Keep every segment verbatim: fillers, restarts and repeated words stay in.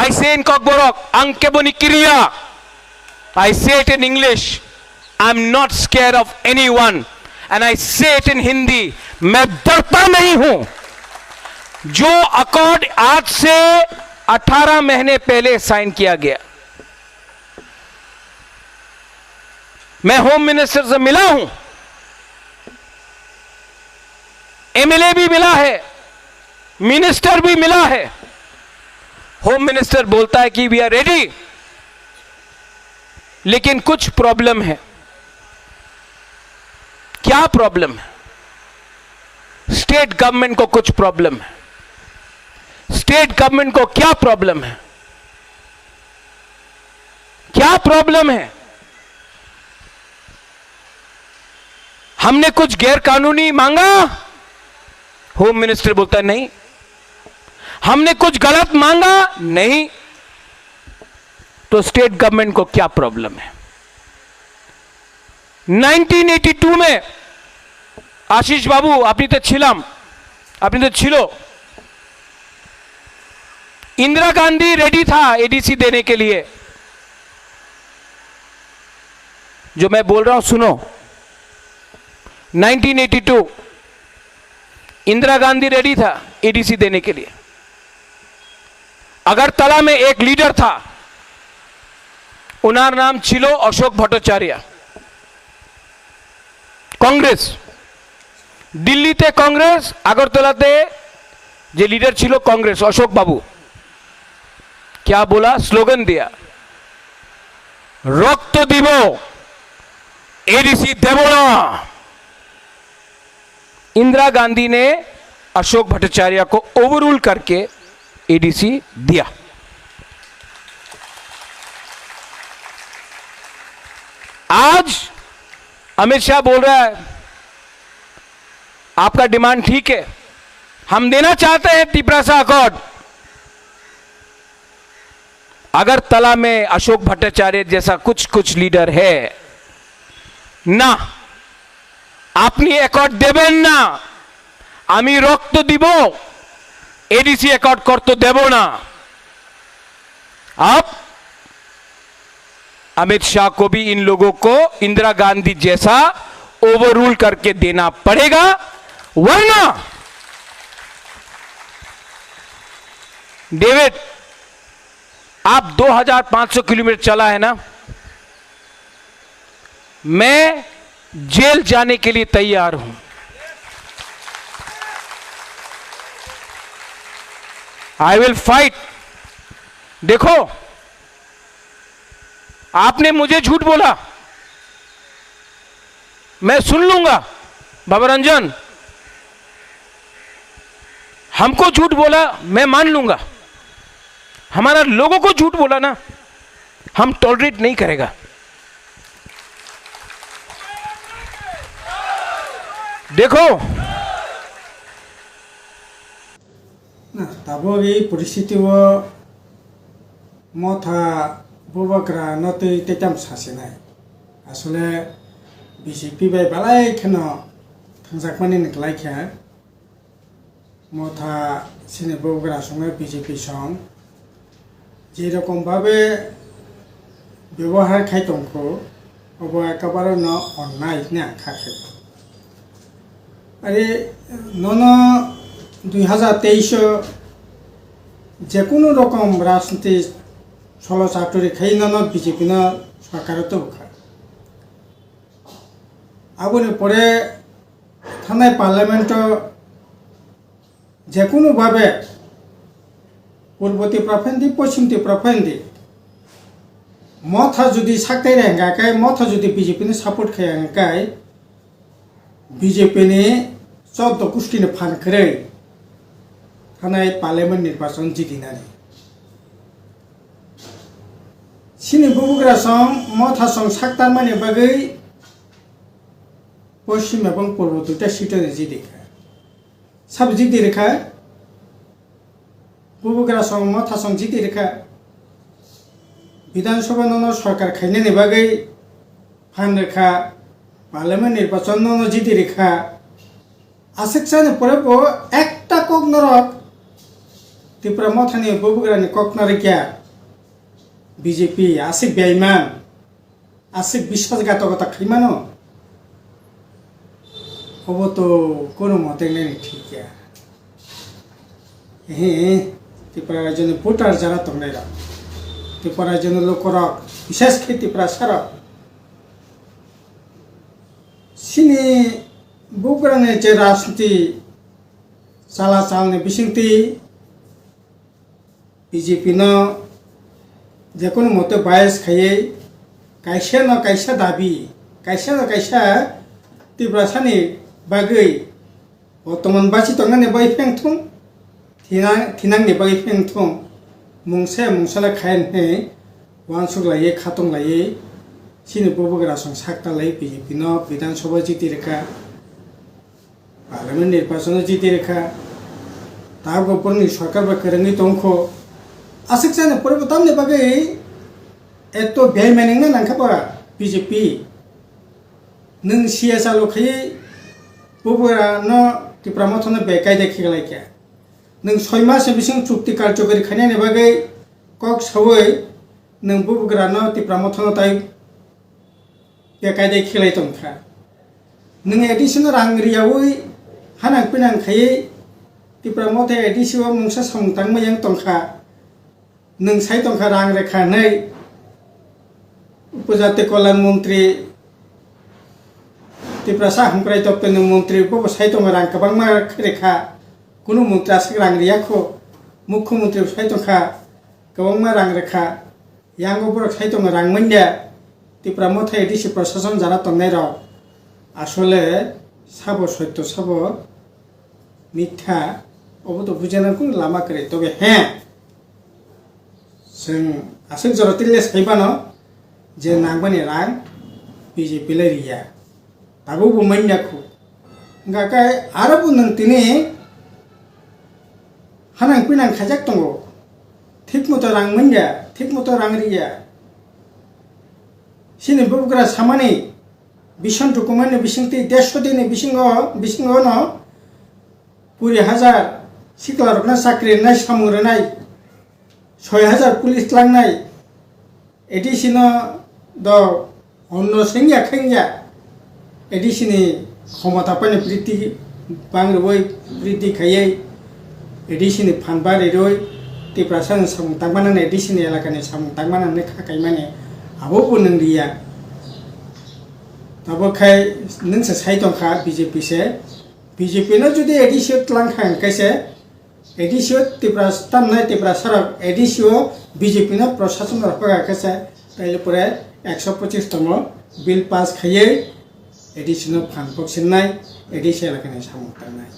I say in Kokborok, ang keboni kiriya. I say it in English, I'm not scared of anyone. And I say it in Hindi, मैं डरता नहीं हूं। जो अकॉर्ड आज से अठारह महीने पहले साइन किया गया, मैं होम मिनिस्टर से मिला हूं, एमएलए भी मिला है, मिनिस्टर भी मिला है। होम मिनिस्टर बोलता है कि वी आर रेडी, लेकिन कुछ प्रॉब्लम है। क्या प्रॉब्लम है? स्टेट गवर्नमेंट को कुछ प्रॉब्लम है। स्टेट गवर्नमेंट को क्या प्रॉब्लम है? क्या प्रॉब्लम है? हमने कुछ गैर कानूनी मांगा? होम मिनिस्टर बोलता है, नहीं। हमने कुछ गलत मांगा? नहीं। तो स्टेट गवर्नमेंट को क्या प्रॉब्लम है? নাইনটিন এইটি টু में, আশিস বাবু, আপনি তো ছিলাম, আপনি তো ছিল, इंदिरा गांधी रेडी था एडीसी देने के लिए। जो मैं बोल रहा हूं, सुनो। Nineteen eighty two, Indira Gandhi ready था एडीसी देने के लिए। আগরতলা में एक लीडर था, ওনার নাম ছিল অশোক ভট্টাচার্য, কংগ্রেস। দিল্লিতে কংগ্রেস, আগরতলাতে যে লিডার ছিল কংগ্রেস, অশোক বাবু, क्या बोला? স্লোগান दिया, রক্ত দিব, এডিসি দেব না। इंदिरा गांधी ने अशोक भट्टाचार्य को ओवररूल करके एडीसी दिया। आज अमित शाह बोल रहा है, आपका डिमांड ठीक है, हम देना चाहते हैं तिपरासा अकॉर्ड। আগরতলা में अशोक भट्टाचार्य जैसा कुछ कुछ लीडर है ना, আপনি অ্যাকর্ড দেবেন না, আমি রক্ত দিব, এডিসি অ্যাকর্ড করতে দেব না। अब अमित शाह को भी इन लोगों को इंदिरा गांधी जैसा ओवररूल करके देना पड़ेगा, वरना डेविड, आप दो हज़ार पाँच सौ किलोमीटर चला है ना, मैं जेल जाने के लिए तैयार हूं। I will fight. देखो, आपने मुझे झूठ बोला, मैं सुन लूंगा। बाबा रंजन, हमको झूठ बोला, मैं मान लूंगा। हमारा लोगों को झूठ बोला ना, हम टॉलरेट नहीं करेगा। देखो, Na, tabuk ei poristiti o motha bubagra no twi teitam sasinai. Asole B J P bai belai kheno thangjakmani ni kwlai khe. Motha chini bubagra songno B J P song je rokom babe byabohar khai tongkho, obo ekabare no onnai hwnwi ang kha khe. Are nono dui hazar teis o je kunu rokom rajniti solo chaturi khai nono B J P no sorkar o tubu kha. Aboni pore thanai parliament o je kunu babe Purbo Tripura phaidi, Poschim Tripura phaidi, motha jodi saktai re hwnka khe, motha jodi B J P ni support khai hwnka khe, B J P ni choddo gusti ni phan kwrwi thanai parliament nirbachon jidinani. Chini bubagra song motha song saktarmani bagwi Poschim ebong Purbo duita seat o ni jidi kha. Sabo jidi rikha, bubagra song motha song jidi rikha. Bidhan Sabha nono sorkar khainani bagwi phan rikha, parliament nirbachon nono jidi rikha. Aswk chani pore bo ekta kok norok Tipra Mothani bubagrani kok narwkya B J P aswk beiman, aswk biswasghatokota khaimano, obo to kono mote nini thik ya. Ehe, Tipra rajyoni voter jara tongnairok, Tipra rajyoni lukurok, bishesh khe Tiprasarok, chini bubagrani je rajniti chala chalni bisingtwi B J P no jekunu mote bias khaiwi kaisa no kaisa dabi, kaisa no kaisa Tiprasani bagwi, o tomon basi tongnani bagwi pheng thung, thina-, thinangni bagwi pheng thung, mungsa mungsa le khayan hwnwi uansuk laiwi khatong laiwi chini bubagra song sak ta lai B J P no Bidhan Sabha jiti rwkha. Parliament nirbachono jiti rwkha, tabukbo borokni sorkar bai kwrwngwi tongkho. Aswk chani pore bo tamni bagwi eto bemai nangna nangkha ba B J P? Nwng C S R lo khaiwi bubagra no Tipra Motha no bekai de khiklaikha. Nwng soi mas ni bising chukti karjokari khainani bagwi kok sawi nwng bubagra no Tipra Motha no tai bekai de khilai tongkha. Nwng A D C no rang riyawi hanang pinang khaiwi Tipra Motha A D C o mungsa samung tangma yang tongkha. Nwng sai tongkha rang rwkha hwnwi Upajati Kalyan Montri Tiprasa Hamkrai Toptani Montri bobo sai tongo rang kwbangma khairikha. Kunu montri aswk rang riyakho. Mukhyamantri sai tongkha kwbangma rang rwkha. Yango borok sai tongo rang manya, Tipra Motha A D C prosason jara tongnai rok asole sabo sotto sabo mitha, obo to bujana kunu lama kwrwi. Tobe he, chwng aswk jora tile sai mano je nangmani rang B J P le riya. Tabuk bo manya khu. Hwnkha khe aro bo nwng tini hanang pinang khaijak tongo. Thik moto rang manya, thik moto rang riya. Chini bubagra samani bison document ni bisingtwi dersho din ni bisingo, bisingo no kuri hajar sikla rokno chakri rwnai, samung rwnai, soi hajar police tlangnai, A D C no do honno sengya khengya, A D C ni khomota paino briddhi bang rwui, briddhi khaiwi, A D C ni phan bari rwui, Tiprasa ni samung tangmani, A D C ni elaka ni samung tangmani kha kaimani, abo bo nwng riya. Abo khai nwng se sai tongkha B J P se, B J P no jodi A D C o tlang kha hwnkhe se, A D C o Tipra tamnai Tiprasarok A D C o B J P no prosason rok hoga khe se, taile pore ekso pochis tomo bill pass khaiwi A D C no phan pok sinai, A D C elakani samung tangnai.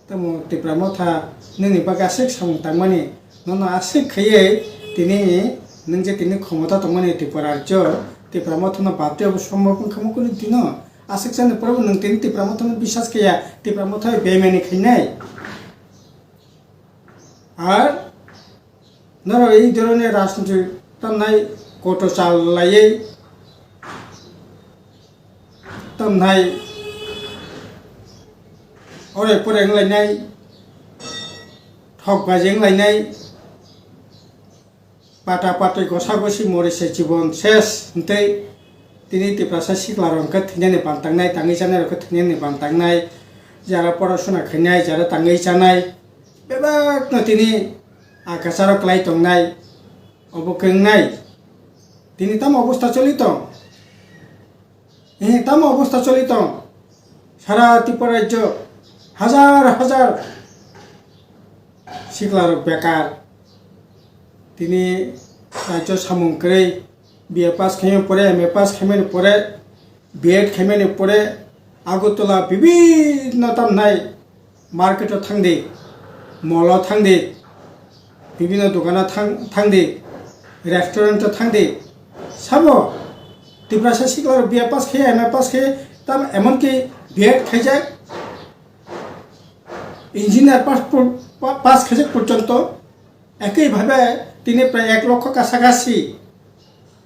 Tamo Tipra Motha nini bagwi aswk samung tangmani, nono aswk khaiwi tini nwng je tini khomota tongmani Tripura rajyo, Tipra Motha no bapri abo sombhob wngkha mo kunu dino. Aswk chani pore bo nwng tini Tipra Motha no biswas kaiya, Tipra Motha bai bemani khainai. Ar norok ei dhoroner rajniti tamnai koto chal laiwi tamnai ore pore wnglainai, thok baji wnglainai, pata patwi gosa gosi mori se jibon ses hwntwi tini Tiprasa sikla rok hwnkhe thwinani bantangnai, tangwi chanai rok khe thwinani bantangnai, jara porasona khainai, jara tangwi chanai, bebakno tini akasaro kwlai tongnai, obo khe wngnai. Tini tamo obostha choli tong? Ee, tamo obostha choli tong? Sara Tripura rajyo hajar hajar siklarok bekar. Tini rajyo samung kwrwi, B A pass khaimani pore, M A pass khaimani pore, B Ed khaimani pore, Agartala bibhinno tamnai market o thangdi, mall o thangdi, bibhinno dogano thang-, thangdi, restaurant o thangdi. Sabo Tiprasa siklarok B A pass khe, M A pass khe, tam emonki B Ed khaijak, engineer pass por-, pa-, pass khaijak porjonto, ekoi bhabe tini prai ek lokho kasagasi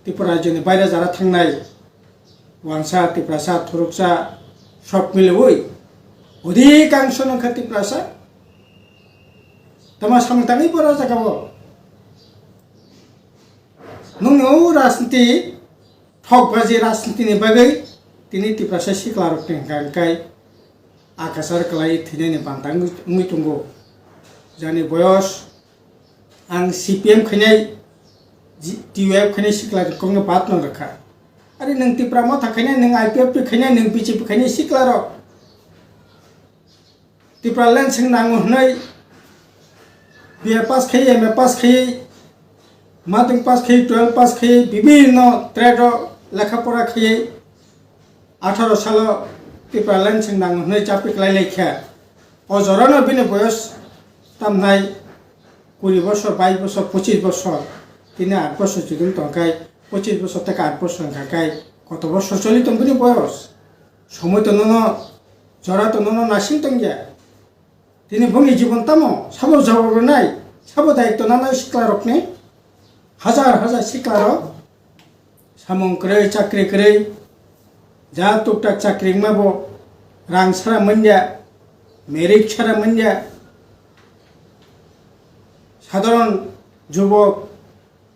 Tripura rajyoni baire jara thangnai. Wangsa, Tiprasa, Thuruksa, sob miliwi odhikangsho nungkha Tiprasa. Tama samung tangwi boro jaga o. Nungni o rajniti, thokbaji rajniti ni bagwi tini Tiprasa sikla rok ni hwnkha hwnkhe akasar kwlai thwinani banta wngwi tongo. Jani boyos ang C P M khainai, G-, T U F khainai sikla rok no bat no rwkha. Ari nwng Tipra Motha khainai, nwng I P F T khainai, nwng B J P khainai sikla rok. Tipraland swng nango hwnwi B A pass khaiwi, M A pass khaiwi, matric pass khaiwi, twelve pass khaiwi, bibhinno trade o lekha pora khaiwi, atharo salo Tipraland swng nango hwnwi chapri khlai lai kha. O jorano bini boyos tamnai kuri bosor, bais bosor, pochis bosor, tini aat bosor chudung tongkhai, pochis bosor tei aat bosor wngkha khai koto bosor choli tong bini boyos? Somoi to nono, jora to nono nasing tongya. Tini bongni jibon tamo, sabo jawab rwnai, sabo daitto nanai sikla rokni. Hajar hajar sikla rok samung kwrwi, chakri kwrwi, ja tuktak chakri wngma bo rang sara manya, merit sara manya. Sadharon jubok,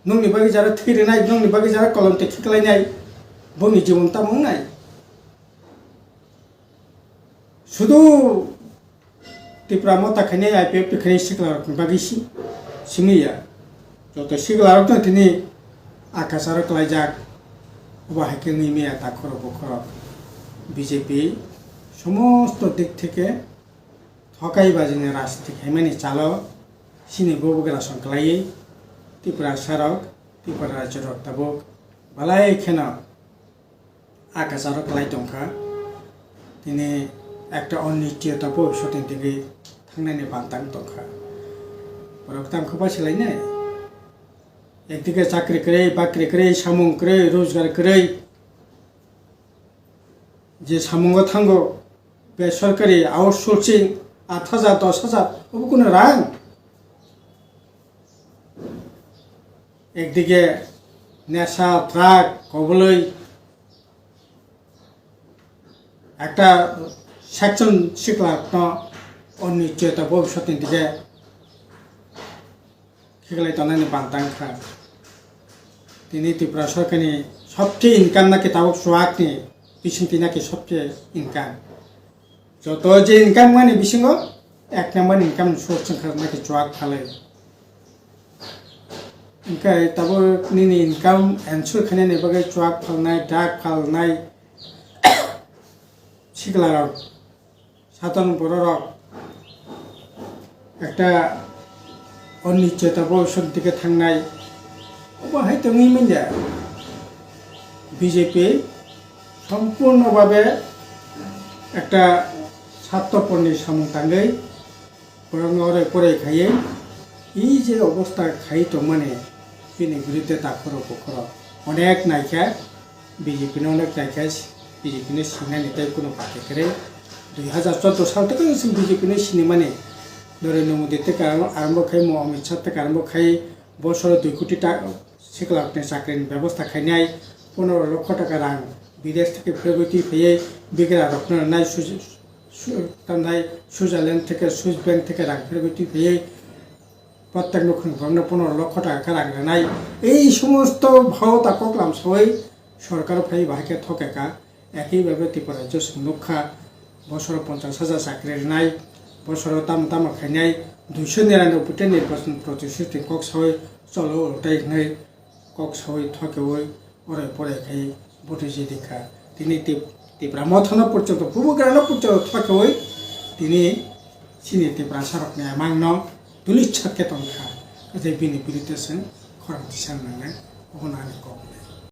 nokni bagwi jara thwi rwnai, nokni bagwi jara kolom twi khiklainai, bongni jibon tamo wngnai? Sudu Tipra Motha khainai, I P F T khainai sikla rokni bagwi si-, simi ya. Joto sikla rokno tini akasaro klaijak, obo hai khe wngwi maya takhoro bokhoro. B J P somosto dik theke thokai bajini rajniti khaimani chalo chini bubagra song klaiwi Tiprasa rok, Tripura rajyo rok tabuk belai kheno akasaro klai tongkha. Tini ekta onnischiyota bobisotni digwi thangnani bantang tongkha. Borok tamo khe basilainai? Ekdike chakri kwrwi, bakri kwrwi, samung kwrwi, rojgar kwrwi, je samungo thango, besorkari outsourcing, aat hajar, dos hajar, obo kunu rang? Ekdike nesa, drug, koboloi, ekta section sikla no onnischiyota bobisotni dike khiklai tongnani bantang kha. Tini Tripura sorkarni sobche income naki tabuk chuakni bisingtwi naki sobche income. Joto je income mani bisingo ek number income source wngkha naki chuak phalwi. Hwnkhe tabuk nini income ensure khainani bagwi chuak phalnai, drug phalnai, sikla rok, sadharon borok rok ekta onnischiyota bobisot dike thangnai, obo hai tongwi manya. B J P sompurno babe ekta sattoporni samung tangwi borokno orai porai khaiwi, i je obostha khai tongmani, bini biruddhe takhoro bukhoro onek naikha, B J P no onek naikha, B J P no sinani tei kuno pate kwrwi. Dui hajar chordo sal theke chwng B J P no sinimani, Narendra Modi theke arombo khai, mo Amit Shah theke arombo khai, bosoro dui koti ta-, sikla rokni chakrini bebosta khainai, pondro lokho taka rang bidesh theke phegwi twi phaiwi bigra rokno rwnai, Swi-, Swi-, tamnai Switzerland theke, Swiss bank theke rang phegwi twi phaiwi, prottek nukhung borokno pondro lokho taka khe rang rwnai. Ei somosto bhao ta koklam sawi sorkar phai bahai khe thokeka. Ekhi bhabe Tripura rajyo chwng nukha, bosoro ponchash hajar chakri rwnai, bosoro tamo tamo khainai, duiso niranoboi ta nirbachon protistiti kok sawi cholo utai hwnwi kok sawi thokeui orai porai khai bwtwi jidi kha. Tini Tip-, Tipra Mothano porjonto, bubagrano porjonto thokeui tini chini Tiprasarokni amangno duli chak khe tongkha. Tei bini biruddhe chwng khorang tisang nangnai, obono ani kok.